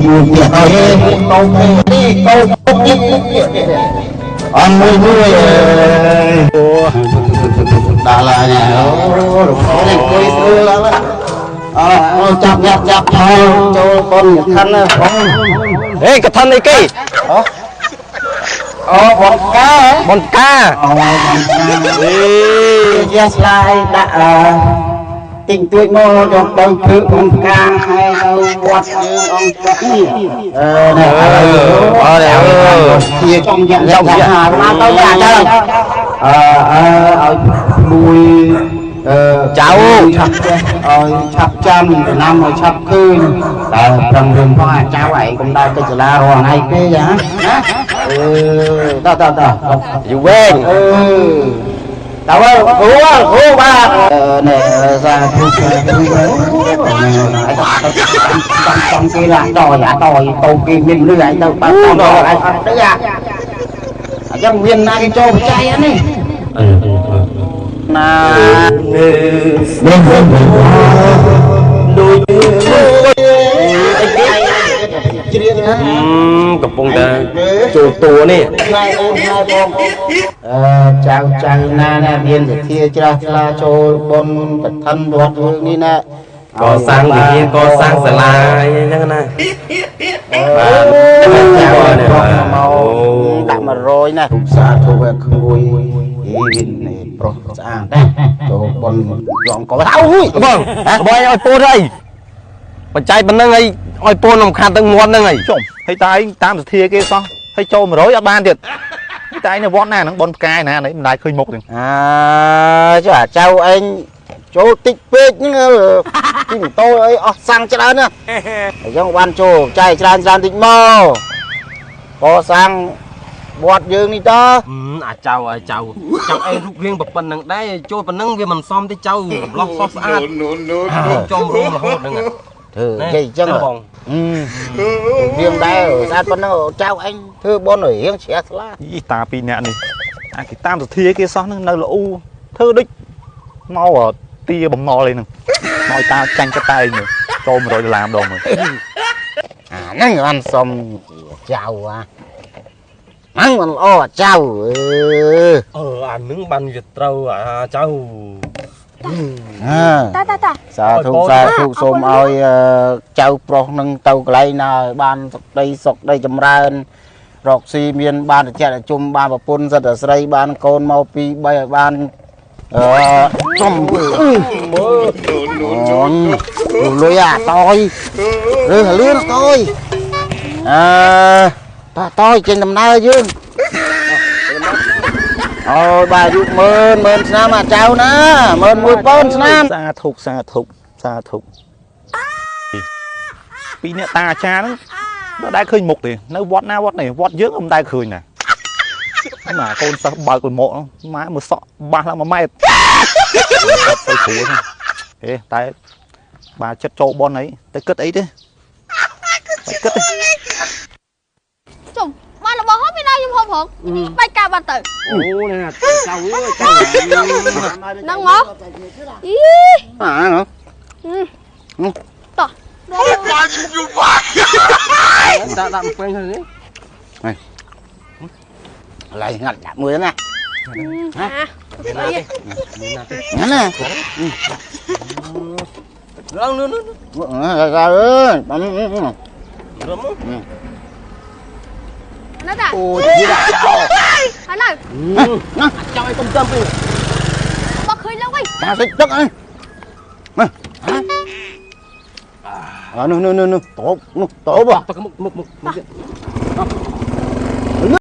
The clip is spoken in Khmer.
មួយទៀតអើយតោនេះតោនេះអនមួយមួយអូដល់ហើយអូនេះអង្គុយស្រួលឡើងអូចាប់ញាប់ចាប់ចូលកូនកឋិនអូ ហេកឋិនអីគេ អូបនកាបនកាអូបនកាអេជាស្លាយដាក់តិចតួចមកយកទៅធ្វើបនកាហើយនៅវត្តយើងអង្គនេះអឺនេះ អឺ ជាចំយ៉ាងចំយ៉ាងមកទៅចាទៅអឺអឺឲ្យមួយអឺ ចៅ ឆាប់ចេះឲ្យឆាប់ចាំចំណាំឲ្យឆាប់ឃើញតែប្រឹងរឿងផងអាចៅឯងកុំដើរកិច្ចសាលារាល់ថ្ងៃពេកណាអឺតតត យូរវែង អឺតើគ្រូគ្រូបាទនេះសាធុសាធុតាមគេឡាតយ៉ាតតគេមានមនុស្សឯងទៅបាត់តឯងអត់ទៅអាអញ្ចឹងមានណាគេចូលបច្ច័យនេះណានេះ ដូច អីគេជ្រៀងណា កំពុងតែចូលតួនេះ ថ្ងៃអូនថ្ងៃបងអឺចៅចៅណាណាមានសទ្ធាជ្រះថ្លាចូលបុណ្យកឋិនវត្តរឿងនេះណា កសាងវិហារកសាងសាលាអីហ្នឹងណា បាទចៅមកដាក់100ណាសាធុវាក្មួយអីនេះប្រុសស្អាតដែរចូលបុណ្យយ៉ងកោអើយ បងបងឲ្យពូទៅអីបច្ច័យប៉ុណ្ណឹងអីឲ្យពូនំខាត់ទៅមាត់ហ្នឹងអី ចុំហើយតែឯងតាមសទ្ធាគេសោះហើយចូល100អត់បានទៀតតែឯងនៅវត្តណាហ្នឹងបនផ្កាយណានេះមិនដែលឃើញមុខទេ អើចុះអាចៅឯងចូលតិចពេកហ្នឹងទីម៉ូតូអីអស់សាំងច្រើនណាអញ្ចឹងបានចូលចែកច្រើនច្រើនតិចមកកសាងវត្តយើងនេះតើ អាចៅអាចៅចៅឯងរូបរាងប៉ុណ្្នឹងដែរចូលប៉ុណ្្នឹងវាមិនសមទេចៅកំឡោះសោះស្អាតចំរោមរហូតហ្នឹង ធ្វើនិយាយអញ្ចឹងបងរៀងដែរស្អាតប៉ុណ្ណឹងចៅឯងធ្វើបនរៀងជ្រះថ្លា យីតាពីរនាក់នេះអាគេតាមសទ្ធាគេសោះហ្នឹងនៅល្អូធ្វើដូចមកទាបំណុលអីហ្នឹងមកឲ្យតាចាញ់ចិត្តតែឯងមើលចូល100ដុល្លារម្ដងមើល អាហ្នឹងបានសុំចៅអាហ្នឹងมันល្អចៅ អឺអានឹងបានវាត្រូវអាចៅ តាតាតា សាធុសាធុសូមឲ្យចៅប្រុសនឹងទៅកន្លែងណាឲ្យបានសុខដីសុខដីចម្រើនរកស៊ីមានបានត្រជាក់ជុំបានប្រពន្ធសិតតែស្រីបានកូនមក2 3ឲ្យបានអឺចំមើលលុយអាតយឬលឿនតយអឺតាតយចេញដំណើរយើងអូយបាទអាយុម៉ឺនម៉ឺនឆ្នាំអាចៅណាម៉ឺនមួយពាន់ឆ្នាំ សាធុសាធុសាធុពីរអ្នកតាអាចារ្យហ្នឹងមិនដែលឃើញមុខទេនៅវត្តណាវត្តនេះវត្តយើងមិនដែលឃើញណាម៉ាកូនសិស្សបើកលមកម៉ែមើលសក់បាសឡើង1ម៉ែត្រទៅគ្រួហ្នឹងហេតែបាទចិត្តចូលបនអីតែគិតអីទេតែគិតទេ ជុំបានរបស់ហូបមានឲ្យខ្ញុំហូបផងបាច់ការបានទៅ អូនេះណាចៅអើយចៅ ហ្នឹងមកអី អា តោះ ដាក់ដាក់ពេញហ្នឹងនេះ ឡៃងាត់ដាក់មួយណា ហា មានណាទេមានណាទេ ណាណា ឡើងលឿន អើអើយបាន រំ ណាតា អូយយដាក់ចោល ហើយឡើយ ណា ចៅឲ្យកុំចាំពេក បោះឃើញឡើងវិញ តាសិចទឹកអីណាអើនោះនោះនោះតោនោះតោប តមុខមុខមុខមុខ